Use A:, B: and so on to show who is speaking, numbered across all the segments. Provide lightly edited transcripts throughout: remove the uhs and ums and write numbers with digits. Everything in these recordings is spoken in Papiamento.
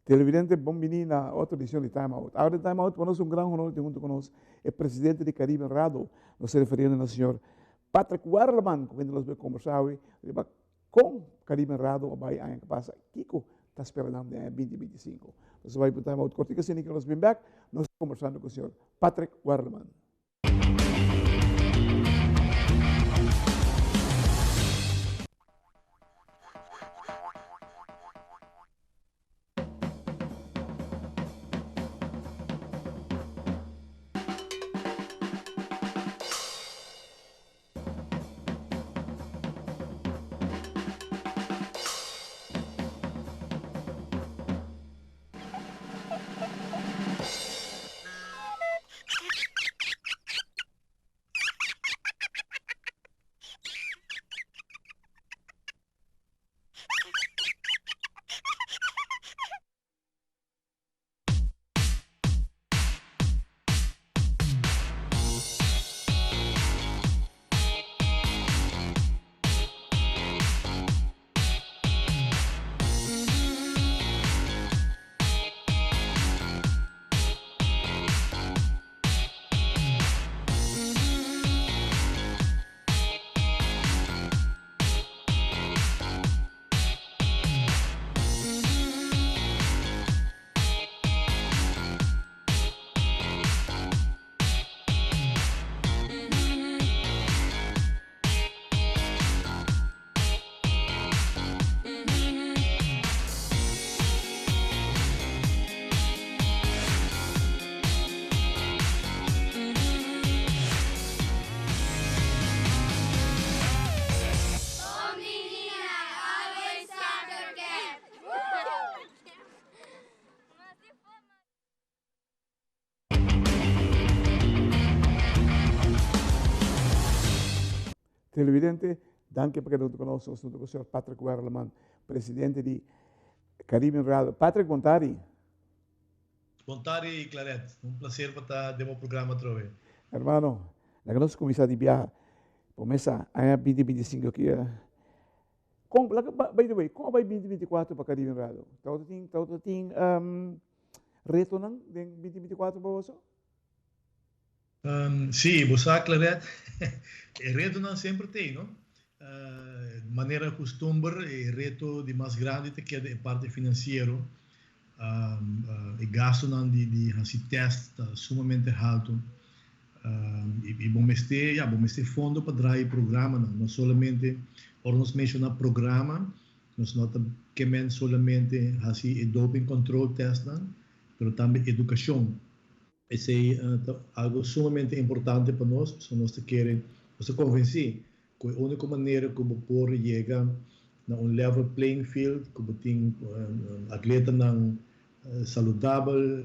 A: Televidente, bon bini na otro edicion di Time Out. Ahora di Time Out, pa nos un gran honor tin hunto cu nos e presidente di Caribbean Rado. Nos ta referiendo na señor Patrick Werleman, cu kende nos bay conversa awe riba con Caribbean Rado a bay aña que pasa, kico ta spera nan den aña 2025. Nos a bay pa un Time Out cortico, asina que nos bin bek, nos ta conversando cu señor Patrick Werleman. Televidente, danki pa keda huntu ku nos. Nos huntu ku señor Patrick Werleman, presidente di Caribbean Radio. Patrick, bon tardi.
B: Bon tardi, Claret. Un placer pa ta den bo programa atrobe.
A: Hermano, laga nos kuminsá di biaha. Promesa aña binti binti sinku aki. Kon, laga, by the way, kon a bai binti binti kuater pa Caribbean Radio? Tabata tin, tabata tin Retonan den 2024 pa boso?
B: Sí, bo sa Claret, e retonan semper t'ei, no? Manera kustumber e reto di mas grandi ta keda e parti finansiero. E gastunan di hasi tèst ta sumamente haltu. I bo mester, ya, bo mester fondo pa draai e programanan. No solamente ora nos menshoná programa, Nos no ta ke men solamente hasi e doping control testnan, pero tambe educacion. Esey ta algo sumamente importante pa nos, pasobra nos ta kere, nos ta convenci cu e unico manera cu bo por yega na un level playing field, cu bo tin atletanan saludabel,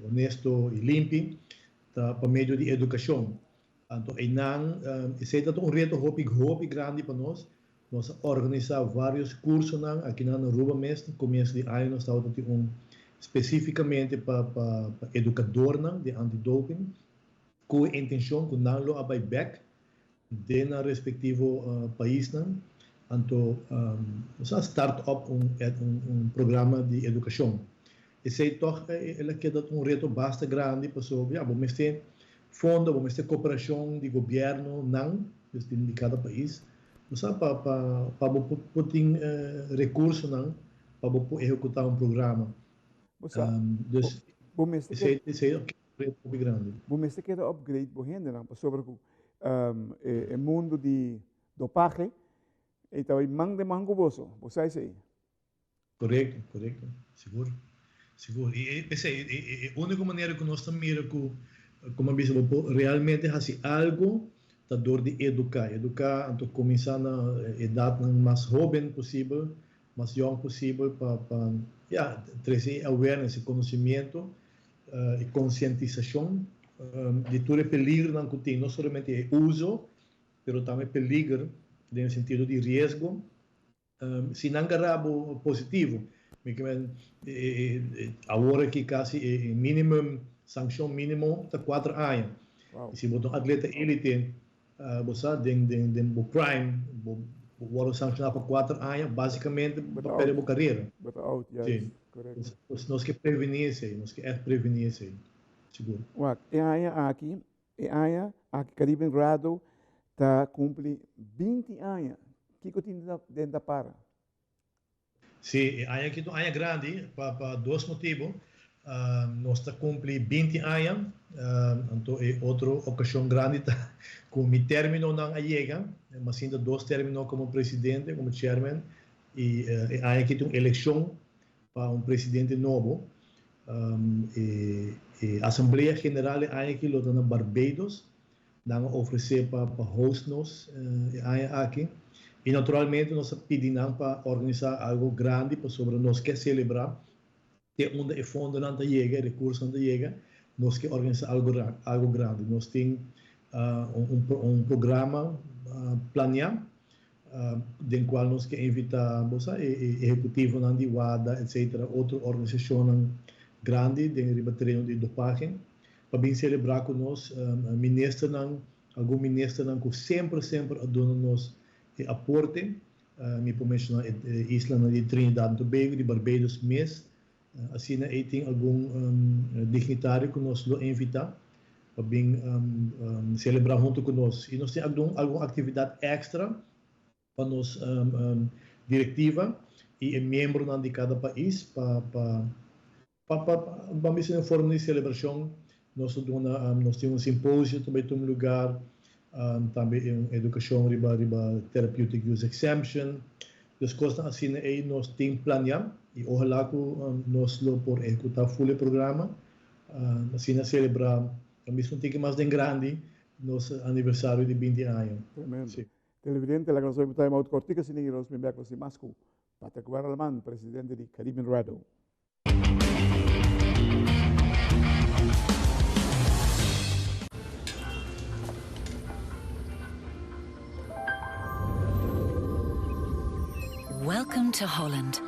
B: honesto y limpi, ta pa medio di educacion. Anto eynan, esey ta un reto hopi hopi grandi pa nos. Nos a organisa varios cursonan akinan na Aruba mes. Na comienso di aña nos tabata tin un specificamente pa pa educadornan di anti-doping cu e intencion cu nan lo a bay bek den nan respectivo paisnan. Anto nos a start up un un programa di educacion. Esey toch el a keda un reto basta grandi pasobra ya bo mester Fondo, bo mester cooperacion di gobierno nan, dus di cada pais, bo sa pa pa pa bo por tin recursonan pa bo por ehecuta un programa.
A: Bo sa,
B: Dus
A: bo mester
B: esey esey ta un reto hopi grandi.
A: Bo mester keda upgrade bo hendenan pasobra cu e mundo di dopahe ey ta bay man den man cu boso, bo sa esey.
B: Korekto, korekto. Sigur. Sigur. I p'esei e e úniko manera ku nos ta mira ku, komo a bisa, bo por realmente hasi algu ta dor di eduká. Eduká anto kuminsá na edatnan mas hóben posibel, mas yòn posibel pa pa ya, trese e awareness, e konosimiento, e konsientisashon di tur e peligronan ku tin, no solamente e uso, pero tambe peliger den e sentido di riesgo. Si nan gara bo positivo, mi ke men awor aki kasi e minimum, sankshon minimo ta kuater aña. I si bo ta un atleta elite, bo sa den den bo prime, bo wòrdu sankshoná pa kuater aña, basikamente bo ta pèrdè bo karera.
A: Bo ta out, juist.
B: Si.
A: Korekto.
B: Nos nos ke prevení esei, nos ke ègt prevení esei, sigur.
A: Wak, e aña aki, e aña aki Caribbean Rado ta kumpli binti aña. Kiko tin den ta para?
B: Sí, e aña aki ta un aña grandi pa pa dos motibu. Nos ta kumpli binti aña, anto e otro okashon grandi ta ku mi términonan a yega. Mi a sinta dos término komo presidente, komo chairman, i e aña aki ta un elekshon pa un presidente nobo. E e asamblea general e aña aki lo ta na Barbados. Nan a ofresé pa pa host nos e aña aki i naturalmente nos a pidi nan pa organisá algo grandi pasobra nos ke selebrá te unda e fondonan ta yega, e rekursonan ta yega, nos ke organisá algo algo grandi. Nos tin un un programa planiá den kual nos ke invitá bo sa e e ehekutivonan di WADA etcetera otro organisashonnan grandi den riba tereno di dopahe. Pa bin selebrá ku nos ministernan, algun ministernan ku semper semper a duna nos e aporte. Mi por menshoná e islanan di Trinidad and Tobago, di Barbados mes. Asina ei tin algun dignitario ku nos lo invitá pa bin selebrá huntu ku nos. I nos tin algun algun aktividat èkstra pa nos direktiva i e miembronan di kada pais pa pa pa pa ban bisa den forma di selebrashon nos ta duna nos tin un simposio ta bai tuma lugar tambe un edukashon riba riba therapeutic use exemption dus kosnan asina ei nos tin planea i ohala ku nos lo por ehekutá ful e programa asina selebrá ban bisa un tiki mas den grandi nos aniversario di binti aña.
A: Tremendo. Televidente, laga nos obi time out kortico asina y nos bin bek nos tin mas cu Patrick Werleman, presidente di Caribbean Rado.
C: Welcome to Holland.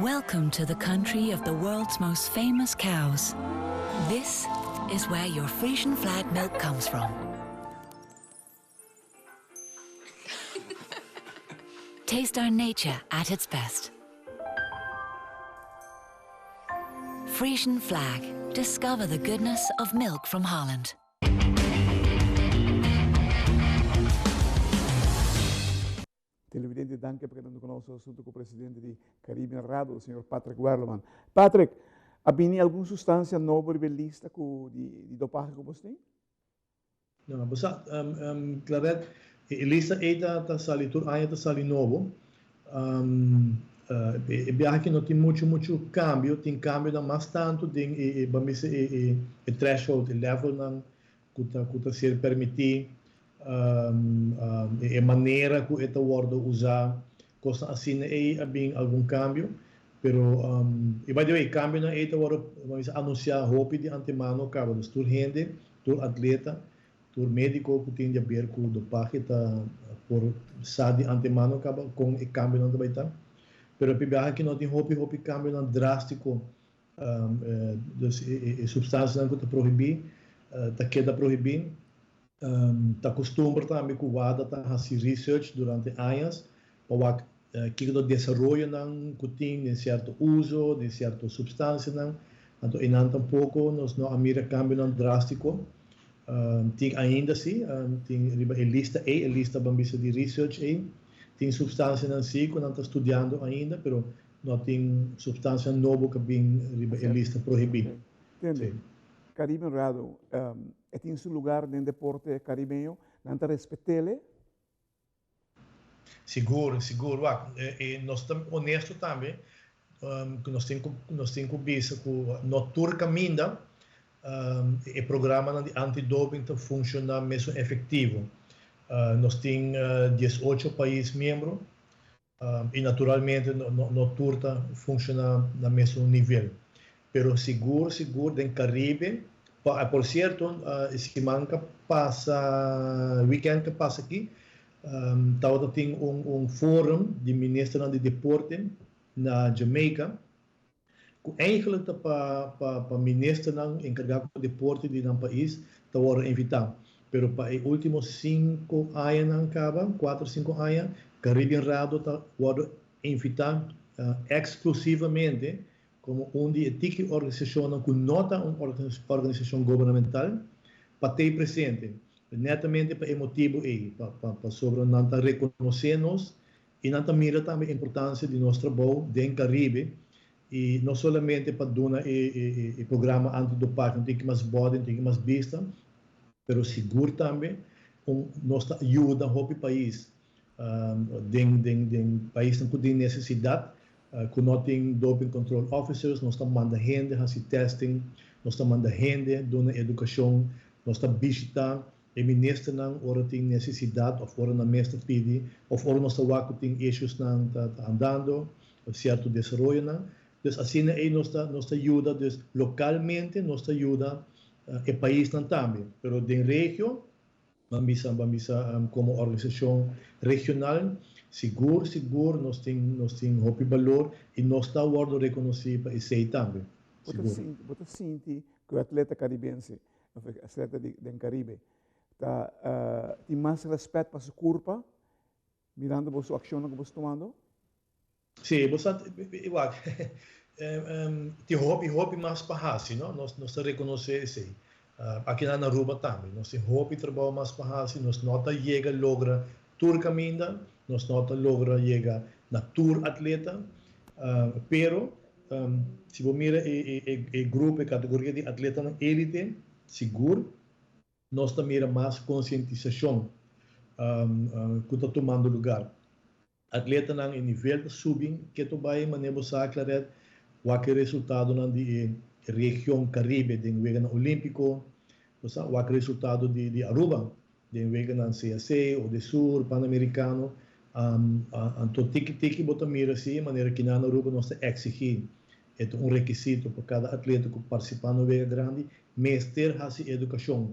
C: Welcome to the country of the world's most famous cows. This is where your Frisian flag milk comes from. Taste our nature at its best. Frisian flag. Discover the goodness of milk from Holland.
A: Televidente, danki pa keda ku nos asuntu ku presidente di Caribbean Rado, señor Patrick Werleman. Patrick, a bini algun sustansia nobo riba e lista ku di, di dopahe ku bos tin?
B: No, bo sa, Claret, e lista ei ta ta sali tur aña ta sali nobo. E biaha aki no tin muchu muchu kambio, tin kambionan mas tantu den e e ban bisa e e e threshold, e levelnan ku ta ku ta ser permití, e manera ku e ta wòrdu usá, kosnan asina ei a bin algun kambio. Pero, i by the way, kambionan ei ta wòrdu ban bisa anunsiá hopi di antemano kaba, dus tur hende Tur atleta, tur médiko ku tin di aber ku dopahe ta por sa di antemano kaba kon e kambionan ta bai ta. Pero e biaha aki no tin hopi hopi kambionan drástiko. Dus e supstansianan ku ta prohibí ta keda prohibí. Ta kustumber tambe ku WADA ta hasi research durante añas pa wak kiko ta desaroyonan ku tin den sierto uso di sierto supstansianan. Anto einan tampoko nos no a mira kambionan drástiko. Tin ainda si, tin riba e lista ei, e lista ban bisa di research ei, tin supstansianan si ku nan ta studiando ainda, pero no tin supstansianan nobo ku a bin riba e lista prohibí.
A: Tende, Caribe Honrado, e tin su lugar den deporte karibeño, nan ta respet'el?
B: Sigur, sigur. Wak, e nos ta honesto tambe ku nos tin ku nos tin ku bisa ku no tur kaminda e programanan di anti-doping ta funshoná mesun efektivo. Nos tin diesocho pais miembro i naturalmente no tur ta funshoná na mesun nivel. Pero sigur sigur den Caribe, por cierto e siman ka pasa, weekend ka pasa aki, tabata tin un un forum di ministernan di deporte na Jamaica, ku eigenlijk ta pa pa pa ministernan encarga ku deporte di nan pais ta wòrdu invitá. Pero pa e ultimo sinku añanan kaba, kuater sinku aña, Caribbean Rado ta wòrdu invitá exclusivamente. komo un di e tiki organisashonnan ku no ta un organisashon gubernamental pa t'ei presente, netamente pa e motibu ei, pasobra nan ta rekonosé nos i nan ta mira tambe e importansia di nos trabou den Karibe i no solamente pa duna e programa antidopaje un tiki mas bòde, un tiki mas bista, pero sigur tambe un nos ta yuda hopi pais den den paisnan ku tin nesesidat ku no tin doping control officers nos ta manda hende hasi testing, nos ta manda hende duna edukashon, nos ta bishita e ministernan ora tin nesesidat òf ora nan mes ta pidi òf ora nos ta wak ku tin issuesnan ta andando òf sierto desaroyonan. Dus asina ei nos ta nos ta yuda dus lokalmente nos ta yuda e paisnan tambe pero den regio Ban bisa, ban bisa komo organisashon regional, sigur, sigur nos tin, nos tin hopi balor i nos ta wòrdu rekonosí pa esei tambe,
A: Bo ta
B: sigur.
A: sinti, bo ta sinti ku e atleta karibense òf e atleta di den Karibe ta tin mas rèspèt pa su kurpa mirando bo su akshonnan ku bo sta tumando?
B: Sí, bo sa, wak, tin hopi, hopi mas pa hasi, no? Nos, nos ta rekonosé esei. Aki na Aruba tambe, nos tin hopi trabou mas pa hasi, nos no ta yega logra tur kaminda, nos no ta logra yega na tur atleta, pero si bo mira e, e, e grupo, e kategoria di atletanan élite, sigur nos ta mira mas konsientisashon ku ta tumando lugar. Atletanan e nivel ta subi keto bai manera bo sa Claret wak e resultadonan di e region Caribe den Weganan Olimpico, bo sa wak resultado di di Aruba den Weganan CAC, Odesur, Panamericano, anto tiki tiki bo ta mira si manera kinan na Aruba nos ta exigi e ta un rekisito pa kada atleta ku participa na wega grandi mester hasi educacion.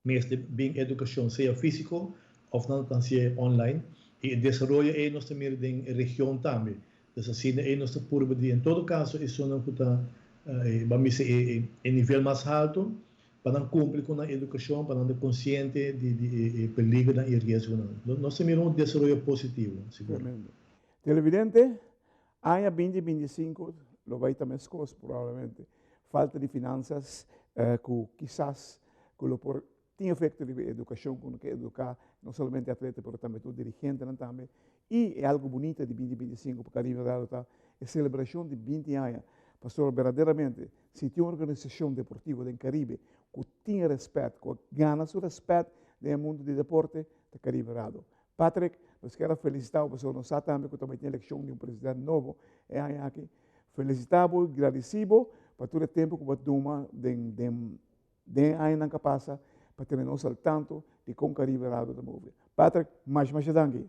B: Mester bin edukashon sea físiko òf nan ta hasié online i e desaroyo ei nos ta mira den e region tambe. Dus asina ei nos ta purba di en todo kaso esunnan ku ta ban bisa e e nivel mas haltu pa nan kumpli ku nan edukashon pa nan ta konsiente di di e peligernan i riesgonan. Nos ta mira un desaroyo positivo sigur.
A: Tremendo. Televidente, aña binti 25 lo bai ta meskos probablemente. Falta di finansas ku kisas ku lo por tin efekto riba e edukashon ku no ke eduká no solamente atleta pero tambe tur dirigentenan tambe. I e algu bunita di binti 25 pa Caribe Radio ta e selebrashon di 20 aña pasobra berdaderamente si tin un organisashon deportivo den Caribe ku tin e rèspèt ku a gana su rèspèt den e mundu di deporte ta Caribe Radio. Patrick, nos kier a felisitá bo pasobra nos sa tambe ku ta bai tin elekshon di un president nobo e aña aki. Felisitá bo i gradisí bo pa tur e tempu ku bo a tuma den den den e añanan ku a pasa pa tene nos al tanto di kon Caribe Radio ta move. Patrick, masha masha danki.